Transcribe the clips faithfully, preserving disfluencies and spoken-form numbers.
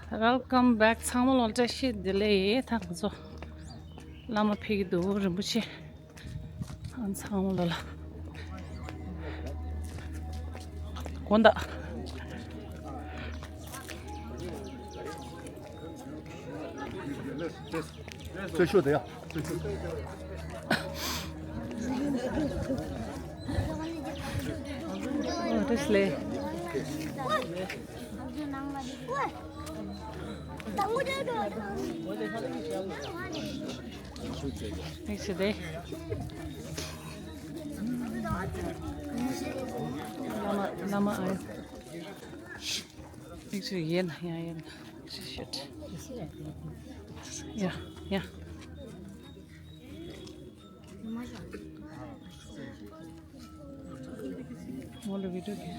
Welcome back. ཚང་མ་ལ་བཀྲ་ཤིས་བདེ་ལེགས། ད་ང་ཚོ་བླ་མ་ཕེབས་ཀྱི་འདུག་རིན་པོ་ཆེ། ཨ་ཚང་མ་ལ་ལ། དགོངས་དག 最秀的呀，最秀的。 ཨོ་བཀྲ་ཤིས་བདེ་ལེགས། མིག་ཆུ་དེ། བླ་མ་བླ་མ་ཨ། མིག་ཆུ་ཡལ་ན་ཡང་ཡལ་ན། ཤི་ཤི། ཡ་ཡ། ངོ་ལ་བི་ཌིའོ་གི།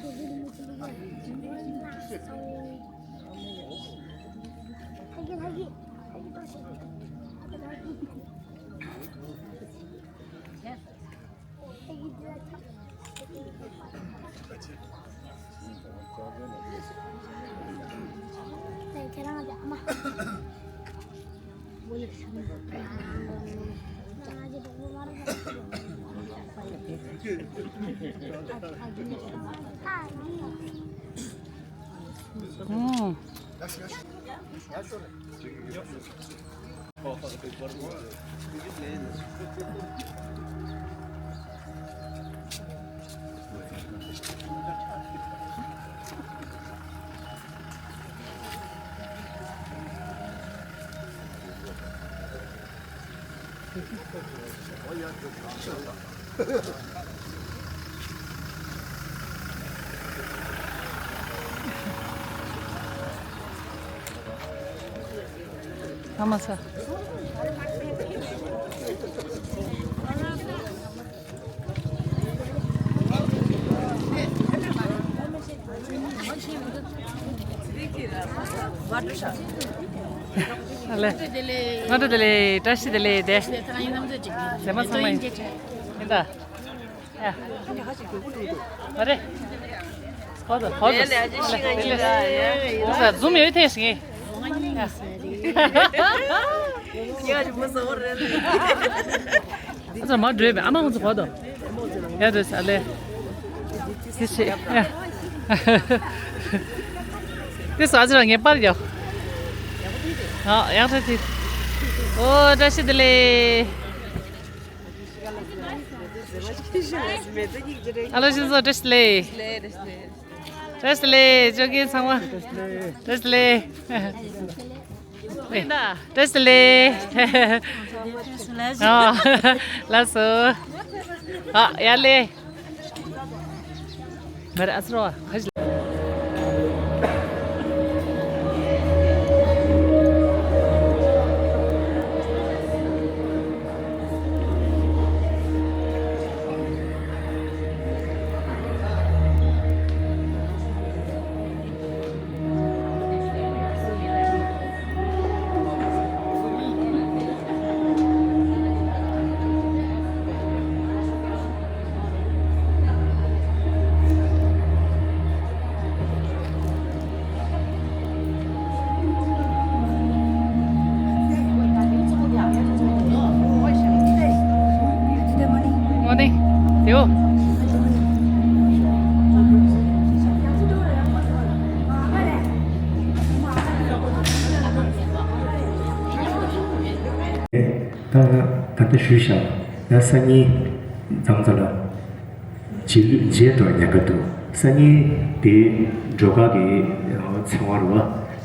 ཨོ། ཨ་མ་ས། ཨ་ལེ། ང་ཚོ་དེ་ལས་བཀྲ་ཤིས་བདེ་ལེགས་དེ། ཟེར་མ་ཚང་མ་ཡིན། ཡིན་ད། ཨ་རེ། ཧོ་དོ་ཧོ་དོ། ཟུམ་ཡོད་ཐེངས་ཤིག་ཨ་ཙི་མ་འགྲོས་པས་ཨ་མ་ཧུ་ཙི་གོ་དོ། ཡ་རེད་ས་ལེ། དེ་ཤེས། དེ་ས་ཨ་ཙི་རང་ངེས་པར་ཡོད། ཨ་ཡག་ཐག་ཐིག་ཨོ་བཀྲ་ཤིས་བདེ་ལེགས། ཨ་ལོ་ཤི་ཟོ་བཀྲ་ཤིས་བདེ་ལེགས། བཀྲ་ཤིས་བདེ་ལེགས། ཇོ་ཀི་ཚང་མ། བཀྲ་ཤིས་བདེ་ལེགས། ཨེ་ན། བཀྲ་ཤིས་བདེ་ལེགས། ཨ། ལགས་སོ། ཨ་ཡ་ལེ། ང་ར་ཨ་ཚ་རོ་ཁ་ཞིག Morning. Teo. ད་ད་ལྟ་ཞུས་བཞག་ད་སང་ཉིན་མཚམས་ཚ་ལ་རྗེས་ལུས་རྗེས་འགྲོ་ཉེན་ཁ་འདུག་སང་ཉིན་དེ་འགྲོ་ཁག་གི་ཚེས་པ་རེད་བ།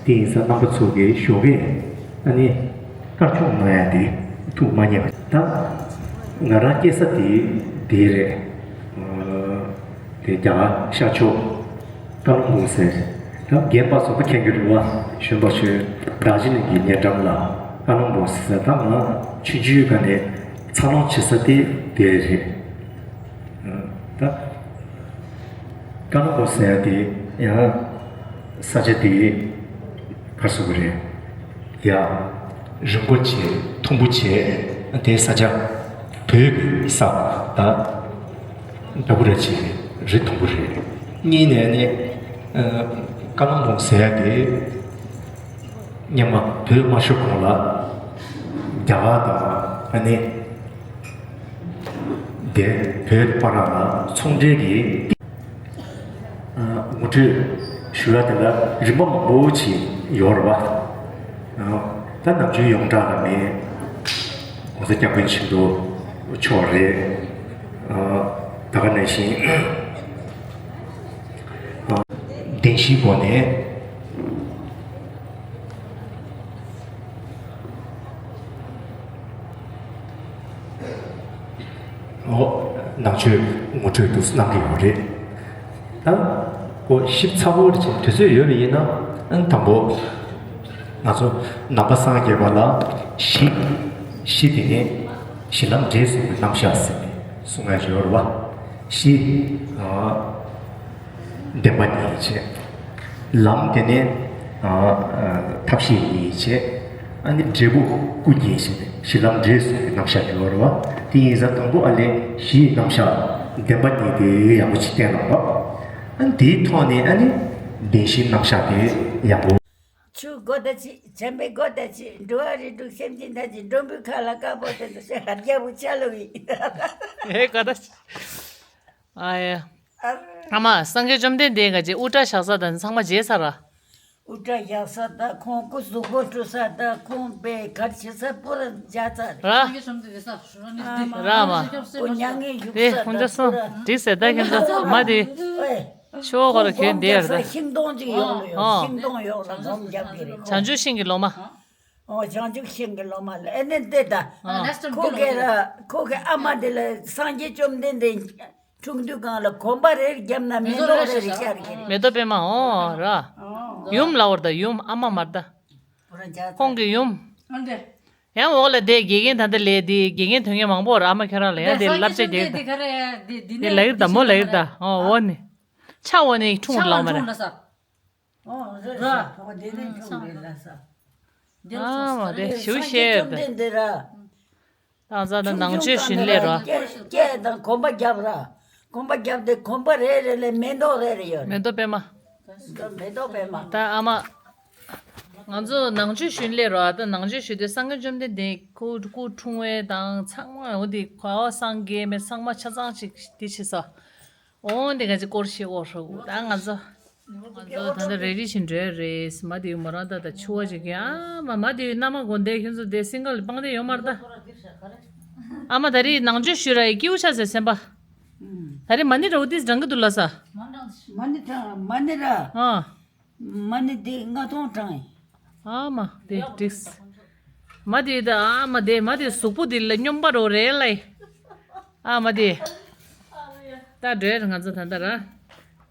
དེ་ཡིན་ཙང་རྣམ་པ་ཚོ་གི་ཞོགས་ཀས་ཨ་ནི་སྐར་ཆུང་གནང་ཡ་དེ་ཐུགས་མ་མཉེས་པ། ད་ང་རང་སྐྱེས་ས་དེ་དེ་རེད། དེ་རྒྱ་གར་ཤར་ཕྱོགས། ཀ་ལོན་སྦུག་ཟེར། ད་རྒན་པ་ཚོ་ད་མཁྱེན་གྱི་རེད་བ། གཞོན་པ་ཚོས་དར་ཇི་ལིང་གི་ཉེ་འགྲམ་ལ་ཀ་ལོན་སྦུག་ཟེར། ད་ང་ཆུང་ཆུང་སྒང་ནས་འཚར་ལོངས་བྱེད་ས་དེ་དེ་རེད། ད་ཀ་ལོན་སྦུག་ཟེར་ཡ་དེ་ཡང་ས་ཆ་དེ་ག་རེ་ཟེར་དགོས་རེད། ཡ། རིང་པོ་བྱས་མཐོན་པོ་བྱས་དེ་ས་ཆ་བོད་ཀྱི་ས་ད་ལྟ་བུ་ར་བྱས་རི་མཐོན་པོ་རེད། གཉིས་ནས་ནི་ཀ་ལོན་སྦུག་ཟེར་ཡ་དེ་ སྔོན་མ་བོད་དམར་ཤོག་ཁོངས་ལ་རྒྱ་གར་དང་ཨ་ནི་དེ་བོད་བར་ལ་ཚོང་འབྲེལ་གྱི་ཨ་ངོ་སྤྲོད་ཞུ་ཡ་དེ་ལ་རིམ་པ་མང་པོ་ཅིག་ཡོད་རེད་བ། ཨ་ད་ནམ་རྒྱུན་ཡོངས་གྲགས་ལ་མེད་༸གོང་ས་༸སྐྱབས་མགོན་ཆེན་པོ་མཆོག་རེད། ཨ་ད་ག་ནང་བཞིན་ཨ་བདེན་བཞིའི་སྒོ་ནས། ཨོ། ནང་ཆོས་ངོ་སྤྲོད་དུ་གནང་གི་ཡོད་རེད། ད་ཨོ་ཞིབ་ཚགས་པོ་རེ་བྱས་དུས་ཚོད་ཡོད་པ་ཡིན་ན་ཨ་ནི་དང་པོ་ང་ཚོ་ནང་པ་སངས་རྒྱས་པ་ལ་གཞི། གཞི་དེ་ནི་གཞི་ལམ་འབྲས་གསུམ་གྱི་རྣམ་གཞག་ཟེར་ནས་གསུང་ཡ་ཡོད་རེད་བ། གཞི། ཨ། བདེན་པ་གཉིས་བྱས། ལམ་དེ་ནི། ཨ། ཨ། ཐབས་ཤེས་གཉིས་བྱས། ཨ་ནི་འབྲས་བུ་སྐུ་གཉིས་བྱས་ནས་གཞི་ལམ་འབྲས་གསུམ་གྱི་རྣམ་གཞག་ཡོད་རེད་བ། དེ་ཡིན་ཙང་དང་པོ་ཨ་ལས་གཞིའི་རྣམ་གཞག་བདེན་པ་གཉིས་དེ་ཡག་པོ་ཅིག་བསྟན་གནང་བ། ཨ་ནི་དེའི་ཐོག་ནས་ཨ་ནི་བདེན་བཞིའི་རྣམ་གཞག་དེ་ཡག་པོ། ཆོས་སྒོ་དང་གཅིག་བྱམས་པའི་སྒོ་དང་གཅིག་འགྲོ་བ་རིགས་དྲུག་སེམས་ཅན་ཐམས་ཅད་མགྲོན་པོའི་ཁ་ལ་དཀར་པོ་དེ་ཚོ་ཞེས་ཧར་རྒྱལ་པོ་ཆ་ལོ་བའི། ཨེ་ཀ་ད། ཨ་ཡ། ཨ་མ་སངས་རྒྱས་བཅོམ་ལྡན་འདས་ག་ཅེ་དབུ་སྐྲ་བཞག་ས་དང་ཚང་མ་བརྗེད་ཚར་ར། དབུ་སྐྲ་བཞག་ས་དང་ཁོང་སྐུ་གཟུགས་པོ་བཀྲུ་ས་དང་ཁོང་པའི་གར་བྱེད་ས་པོ་ར་བརྗེད་ཚར་ར། ར། ཨ་མ་ར་མ། ཁོ་མྱ་ངན་བཞུགས་དེ་ས་ཁོང་ཚོ་དང་སོང་པོ་ར། དེ་ཟེར་ད་ཁྱེད་ཚོ་མ་དེ། ཨེ། ཤོག་གོ་ར་ཁྱོད་འདི་ཡར་ད། ཤིང་སྡོང་ཅིག་ཡོང་ལོ་ཡོང་། ཨོ། ཤིང་སྡོང་ཡོག་ལ་འཛོམས་རྒྱབ་ཀྱི་རེད། བྱང་ཆུབ་ཤིང་གི་ལོ་མ། ཨོ་བྱང་ཆུབ་ཤིང་གི་ལོ་མ་ལ་ཨེ་ནས་འདི་ད། ཨོ། ཁོ་གེ་ར་ཁོ་གེ་ཨ་མ་དེ་ལ་སངས་རྒྱས་བཅོམ་ལྡན་འདས་འཁྲུངས་དུས་གང་ལ་གོམ་པ་རེ་རྒྱབ་ན་མེ་ཏོག་རེ་རེ་ཤར་གི་རེད། མེ་ཏོག་པད་མ་ཨོ་ར། ཨོ། ཡུམ་ལ་འོར་ད་ཡུམ་ཨ་མ་མར་ད། ཁོང་གི་ཡུམ། ཨ་འདི། ཡང་འོག་ལ་དེ་དགེ་རྒན་ད་ལྟ་ལས་དེ་དགེ་རྒན་དོན་གཉེར་མང་པོ་ར་ཨ་མ་ཁྱོད་རང་ལ་ཡང་དེ་བསླབ་བྱ་རྒྱག་ད། དེ་ལ་ཡིར་ད་མོ་ལ་ཡིར་ད་ཨོ་འོ་ནི། ཆ་འོ་ནི་འཁྲུངས་ལ་མ་རེད། ཨོ་རེད་ཟེར། ཨོ་དེ་ནས་འཁྲུངས་རེད་ལ་ས། ཨ་མ་དེ་ཞུ་ཤེས་ད། ཏང་ཙ་ད་ནང་ཆོས་ཞུན་ལས་རོ། སྐྱེ་དང་གོམ་པ་རྒྱབ་ར། གོམ་པ་རྒྱབ་དེ་གོམ་པ་རེ་རེ་ལས་མེ་ཏོག་རེ་རེ་ཡོད། མེ་ཏོག་པད་མ། མེ་ཏོག་པད་མ། ད་ཨ་མ། ང་ཚོ་ནང་ཆོས་ཞུན་ལས་རོ། ད་ནང་ཆོས་ཞུ་དུས་སངས་རྒྱས་བཅོམ་ལྡན་འདས་སྐུ་སྐུ་འཁྲུངས་བའི་དང་ཚང་མ་འོ་དེ་ག་བ་སངས་རྒྱས་མེད་ཚང་མ་ཆ་ཚང་ཅིག་དེ་བྱེད་ས། འོ་འདི་ག་ཅིག་སྐོར་ཞིག་འོ་ཧྲོ་ད་ང་ཚོ། ང་ཚོ་ད་ལྟ་རེ་རེ་བཞིན་འགྲོ་ཡ་རེད། མ་དེ་མོ་རང་ད་ད་ཆུ་བ་ཅིག་གི་ཨ་མ་མ་དེ་མནའ་མ་དགོན་སྡེ་ཁྱོད་ཚོ་དེ་སིང་ག་ལ་སྤང་དེ་ཡོད་མ་རེད་ད། ཨ་མ་ད་རེས་ནང་ཆོས་ཞུ་ར་ཡི་ཀིའུ་ཆ་ཟེར་སེམས་པ། ད་རེས་མ་ནི་ར་འོ་དེ་རང་གི་འདུག་ལ་ས། མ་ནི་དྲང་མ་ནི་ར། ཨ། མ་ནི་དེ་ལྔ་སྟོང་དྲང་ཡིན། ཨ་མ་དེ་འགྲིགས། མ་དེ་ད་ཨ་མ་དེ་མ་དེ་གཟུགས་པོ་དེ་ལ་སྙོམས་པ་རོ་རེད་ལ། ཨ་མ་དེ། ད་འགྲོ་ཡ་ང་ཚོ་ད་ལྟ་ར།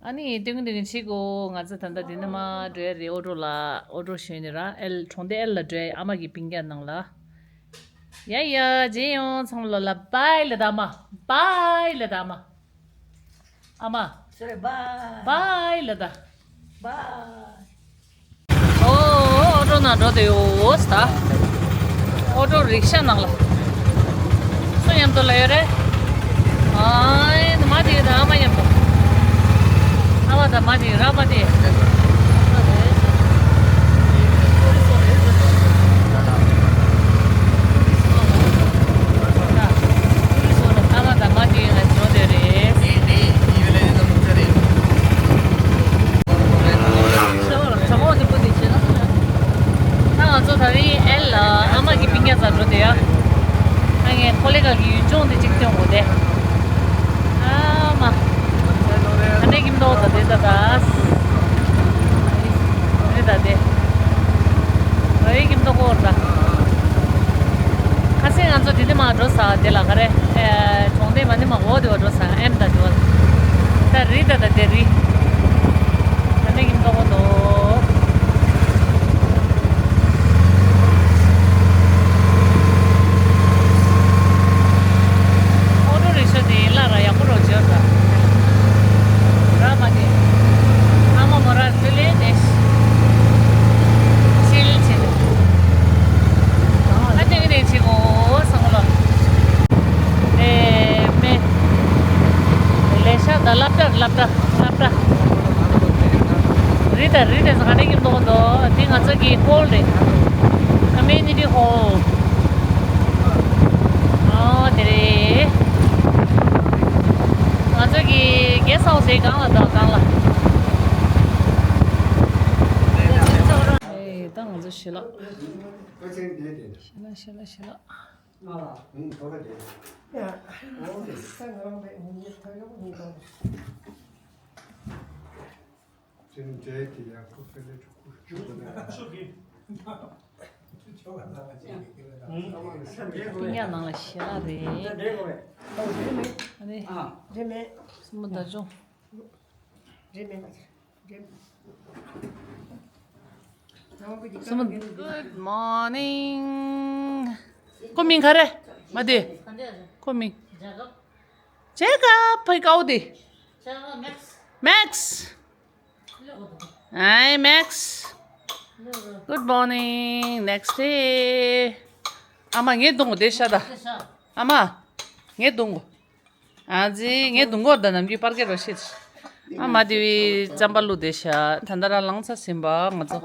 ཨ་ནི་ཏིང་ཏིང་ཅིག་གོ་ང་ཚོ་ད་ལྟ་འདི་ནས་མ་འགྲོ་ཡ་རེད། ཨོ་ཊོ་ལ་ཨོ་ཊོ་ཞོན་ནི་ར་ཨེལ་གྲོང་སྡེ་ཨེལ་ལ་འགྲོ་ཡ་ཨ་མ་གི་པིང་རྒྱ་ནང་ལ། ཡ་ཡ་རྗེས་ཡོང་ཚང་མ་ལ་ལ་བྷའི་ལ་ད་ཨ་མ། བྷའི་ལ་ད་ཨ་མ། ཨ་མ། སོ་རེ་བྷའི། བྷའི་ལ་ད། བྷའི། ཨོ་ཨོ་ཨོ་ཊོ་ནང་འགྲོ་དེ་ཡོད་ད། ཨོ་ཊོ་རིག་ཤ་ནང་ལ། སུ་མཉམ་དུ་ལ་ཡོད་རེད། ཨ་ནི་མ་དེ་ད་ཨ་མ་མཉམ་དུ། ཨ་མ་ད་མ་དེ་ར་མ་དེ། ཨ་མ་ད་མ་དེ་ང་འགྲོ་དེ་རེད། ད་ང་ཚོ་ད་རིང་ཨེལ་ལ་ཨ་མ་གི་པིང་རྒྱ་རྩར་འགྲོ་དེ་ཡ། ཨ་ངས་ཁོ་ལེ་ག་གི་ཡུལ་ལྗོངས་དེ་གཅིག་སྟོན་དགོས་དེ། ཨ་མ། ད་ནས་ཀིམ་ཏོག་ད་དེ་ད་ད། རེད་ད་དེ། རེད་ཀིམ་ཏོག་གོར་ད། ཁ་སང་ང་ཚོ་དེ་དེ་མ་འགྲོ་ས་དེ་ལ་ག་རེ། གྲོང་སྡེ་མ་ནི་མ་འོ་དེ་བ་འགྲོ་ས་ཨེམ་ད་དེ་བ། ད་རི་ད་ད་དེ་རི། ད་ནི་ཡིན་མདོག་མདོག་ཨོ་ཊོ་རི་ཤ་དེ་ལ་ར་ཡག་པོ་རོ་བྱོས་ད། ར་མ་དེ། ཨ་མ་མོ་ར་དེ་ལས་དེ། ཤིལ་ཆེ་དེ། ཨ་ཏེ་གི་དེ་ཆེ་གོ་སང་ལོ། ཨེ་མེ། ལེ་ཤ་ད་སླབ་གྲྭ་སླབ་གྲྭ་སླབ་གྲྭ། རི་དེ་ཚོ་ག་འདྲ་ཡིན་མདོག་མདོག་དེ་ང་ཚོ་གི་ཧོལ་རེད། ཀ་མེ་ནི་ཊི་ཧོལ། ཨོ་དེ་རེད། ང་ཚོ་གི་གེ་སི་ཊི་ཧའུ་སི་དེ་སྒང་ལ་འདུག་སྒང་ལ། ཨེ་ད་ང་ཚོ་ཞི་ལ། ཞི་ལ་ཞི་ལ་ཞི་ལ། ཏིང་ཡ་ནང་ལ་ཞི་ལ་རེད། ཨ་ནི། སྲིན་མོ་ད་ཅུང་། Good morning. ཁོ་མིང་ག་རེ། མ་དེ། ཁོ་མིང་། ཇེ་ཀབ། ཕའི་ཀའོ་དེ། མེག་སི། Hi Max. Good morning. Next day. ཨ་མ་ངས་བརྡུང་གོ་དེ་ཤ་ད། ཨ་མ། ངས་བརྡུང་གོ། ཨ་ཙི་ངས་བརྡུང་གོ་ད་ནམ་རྒྱུན་པར་སྐད་རོ་ཤེས། ཨ་མ་དེ་བི་རྩམ་པ་བླུགས་དེ་ཤ་ད་ལྟ་ར་ལངས་ཚར་ཟིན་པ་ང་ཚོ།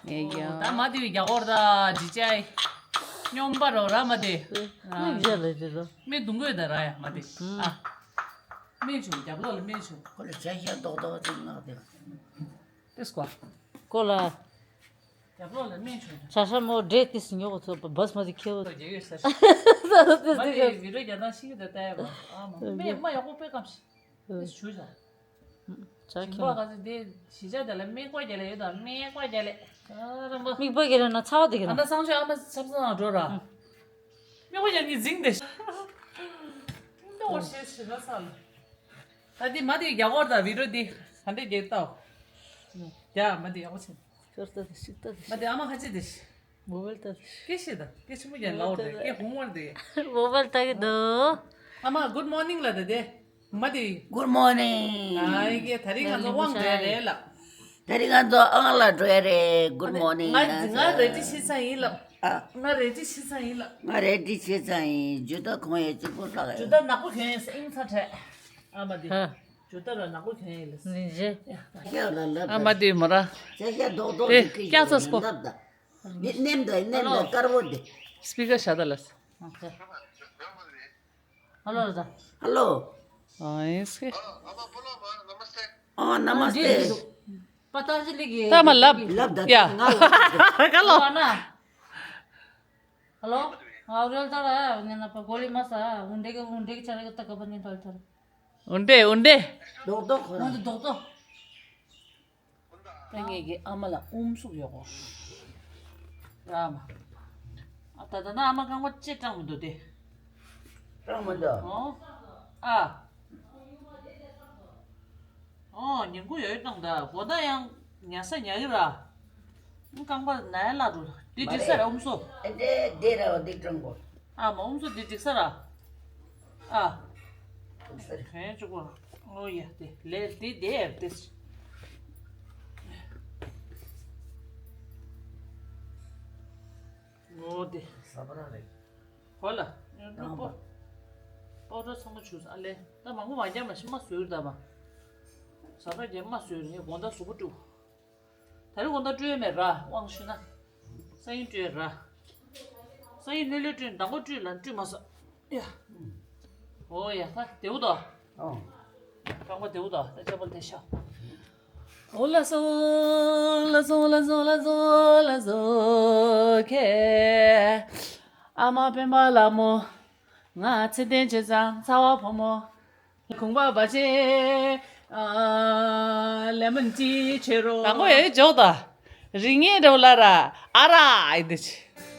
ངས་ཀྱང་། ད་མ་དེ་བི་རྒྱ་གོར་ད་ཇི་ཅའི། སྙོམས་པ་རོ་ར་མ་དེ། ཨ། མིག་རྒྱ་ལ་དེ་རོ། མི་བརྡུང་གོ་ད་ར་ཡ་མ་དེ། ཨ། སྨན་བྱུང་རྒྱབ་ལོགས་ལ་སྨན་བྱུང་། ཁོ་ལ་བྱ་ཤ་རྡོག་རྡོག་ཅིག་མངགས་ཏེ། ཏེ་སྐོ། ཁོ་ལ། རྒྱབ་ལོགས་ལ་སྨན་བྱུང་། བྱ་ཤ་མོ་འདྲེ་ཏིས་ཉོ་གོ་ཚོ་བས་མ་ཏི་ཁེ་བོ། རྒྱ་ཡོད་ས། ཏིས་མ་ཏི་ཏིས་བི་ཌིའོ་རྒྱ་ནག་ཤིང་གི་ད་ལྟ་ཡ་བ། ཨ་མ་སྨན་མ་ཡག་པོ་དཔེ་སྐམ་ཤི། ཏིས་ཞུ་ཤ། བྱ་ཞིང་ཁེ་པ་ག་ཚོད་དེ་ཞི་ཆ་དེ་ལ་སྨན་བཀོད་རྒྱ་ལ་ཡོད་དང་སྨན་བཀོད་རྒྱ་ལ། ཨ་ར་མ། མིག་པ་གི་ར་ན་ཚ་བ་དེ་གི་ཨ་ན། ན་སང་ཆོས་ཨ་མ་ཆབ་སང་འགྲོ་ར། སྨན་བཀོད་རྒྱ་ནི་འཛིང་དེ། ཏོ་ཞེས་ཞི་ན་ས་ལ། ད་འདི་མ་དེ་རྒྱ་གོར་དང་བི་ཌིའོ་འདི་ག་འདྲས་རྒྱག་ཏོ། རྒྱ་མ་དེ་ཡག་པོ་ཆེ། ཤོར་ཏ་དེ་ཤིག་ཏ་དེ། མ་དེ་ཨ་མ་ཁ་ཆེ་དེ། མོ་བལ་ཏ་དེ། སྐད་ཤེས་ད་སྐད་ཆེན་པོ་རྒྱ་ལའོ་དེ་སྐད་ཧུང་བར་དེ། མོ་བལ་ཏ་གི་འདུག་ཨ་མ་good morning ལ་དེ་དེ། མ་དེ། Good morning. ཨ་ཡི་གེ་ད་རིང་ང་ཚོ་དབང་འདྲ་རེད་ལ། ད་རིང་ང་ཚོ་ཨང་ལ་འགྲོ་ཡ་རེད། Good morning. ང་ང་རེ་ཅི་ཤེས་ས་ཡིན་ལ། ཨ། ང་རེ་ཅི་ཤེས་ས་ཡིན་ལ། ང་རེ་ཅི་ཤེས་ས་ཡིན། ཇུ་ད་གོང་ཡ་གཅིག་པོ་ལྷག་ཡ། ཇུ་ད་ནག་པོ་གྱོན་ཡ་ས་ཨིན་ཚ་ཁྲེ། ཨ་མ་དེ། ཧ། ཇུ་ད་ར་ནག་པོ་གྱོན་ཡ་ལ། ནི་ཇེ། ཡ་ལ་ལ། ཨ་མ་དེ་མོ་ར། ཅ་ཤ་རྡོག་རྡོག་ཨེ་གི་ཀྱ་ཚ་སྐོ། ནི་ནེམ་ད་ནེམ་ད་དཀར་པོ་དེ། སྤི་ཀར་ཤ་ད་ལ། ཨ་ཁེ། ཧ་ལོ་ར་ད། ཧ་ལོ། ཨ་ཨེ་སེ། ཨ་ནམ་སྟེ། པ་ཏར་ཅི་ལི་གི། ད་མ་ལབ། ལབ་ད་ཡ། ང་ལ། ཀ་ལོ། ཨ་ན། ཧ་ལོ། ཨ་རེལ་ད་ར་ནི་ན་པ་གོ་ལི་མ་ས་འུན་འདྲེ་གི་འུན་འདྲེ་གི་ཆ་ར་གི་ད་ག་པ་ནི་ད་ལ་ད་ར། འུན་འདྲེ་འུན་འདྲེ། རྡོག་རྡོག་ཁོ་ར། འུན་འདྲེ་རྡོག་རྡོག་ད་ངེད་ཀྱི་ཨ་མ་ལ་ཨུམ་སུག་ཡོད་གོ། ར་མ། ཨ་ད་ད་ན་ཨ་མ་རྐང་པ་ཅེ་སྐྲངས་མི་འདུག་སྟེ། སྐྲངས་མི་འདུག་ཨོ། ཨ། ཨོ་ཉིན་གུང་ཡོད་སྐྲངས་ད་གོ་ད་ཡང་ཉལ་ས་ཉལ་གི་ར། རྐང་པ་ན་ཡ་ལ་འགྲོ་འདི་འགྲིག་ས་ར་ཨུམ་སུག་ཨེ་འདྲེ་འདྲེ་ར་བ་འདི་སྐྲངས་གོ། ཨ་མ་ཨུམ་སུག་འདི་འགྲིག་ས་ར། ཨ། གན་ཅུ་གོ། ཨོ་ཡ་དེ་ལས་དེ་དེ་དེ། ཨོ་དེ། ས་པ་ར་རེད། གོ་ལ། ཡང་ནུ་པོ། པའོ་ཌར་ཚང་མ་བྱུགས་ཨ་ལེ། ད་མང་པོ་མ་རྒྱབ་མ་ཤི་མ་བཟོས་ར་ད་མ། ས་པ་རྒྱབ་མ་བཟོས་ར་ངས་དགོང་དག་གཟུགས་པོ་བཀྲུ། ད་རེས་དགོང་དག་སྤྲོད་མེད་ར་དབང་ཞུས་ན། སང་ཉིན་སྤྲོད་ར། སང་ཉིན་ལྷོད་ལྷོད་སྤྲོད་མདང་དགོང་སྤྲོད་ལ་སྤྲོད་མ་སོང་། ཡ། ཨོ་ཡ་ད་དེའུ་དོ། ཨོ། རྐང་པ་དེའུ་དོ་ད་ཅག་པོ་དེ་ཤ། ཨོ་ལ་སོ་ལ་སོ་ལ་སོ་ལ་སོ་ལ་སོ་ཁེ། ཨ་མ་སྤེན་པ་ལ་མོ། ང་ཚེ་བརྟན་བྱས་ཙང་ཚ་བ་ཕོ་མོ། གུང་པ་བ་ཆེ། ཨ་ལེ་མོན་ཊི་ཆེ་རོ། དང་པོ་ཡོད་འཇོག་ད། རིག་ངེས་འདྲ་བོ་ལ་ར། ཨ་ར་ཨི་འདི་ཆེ།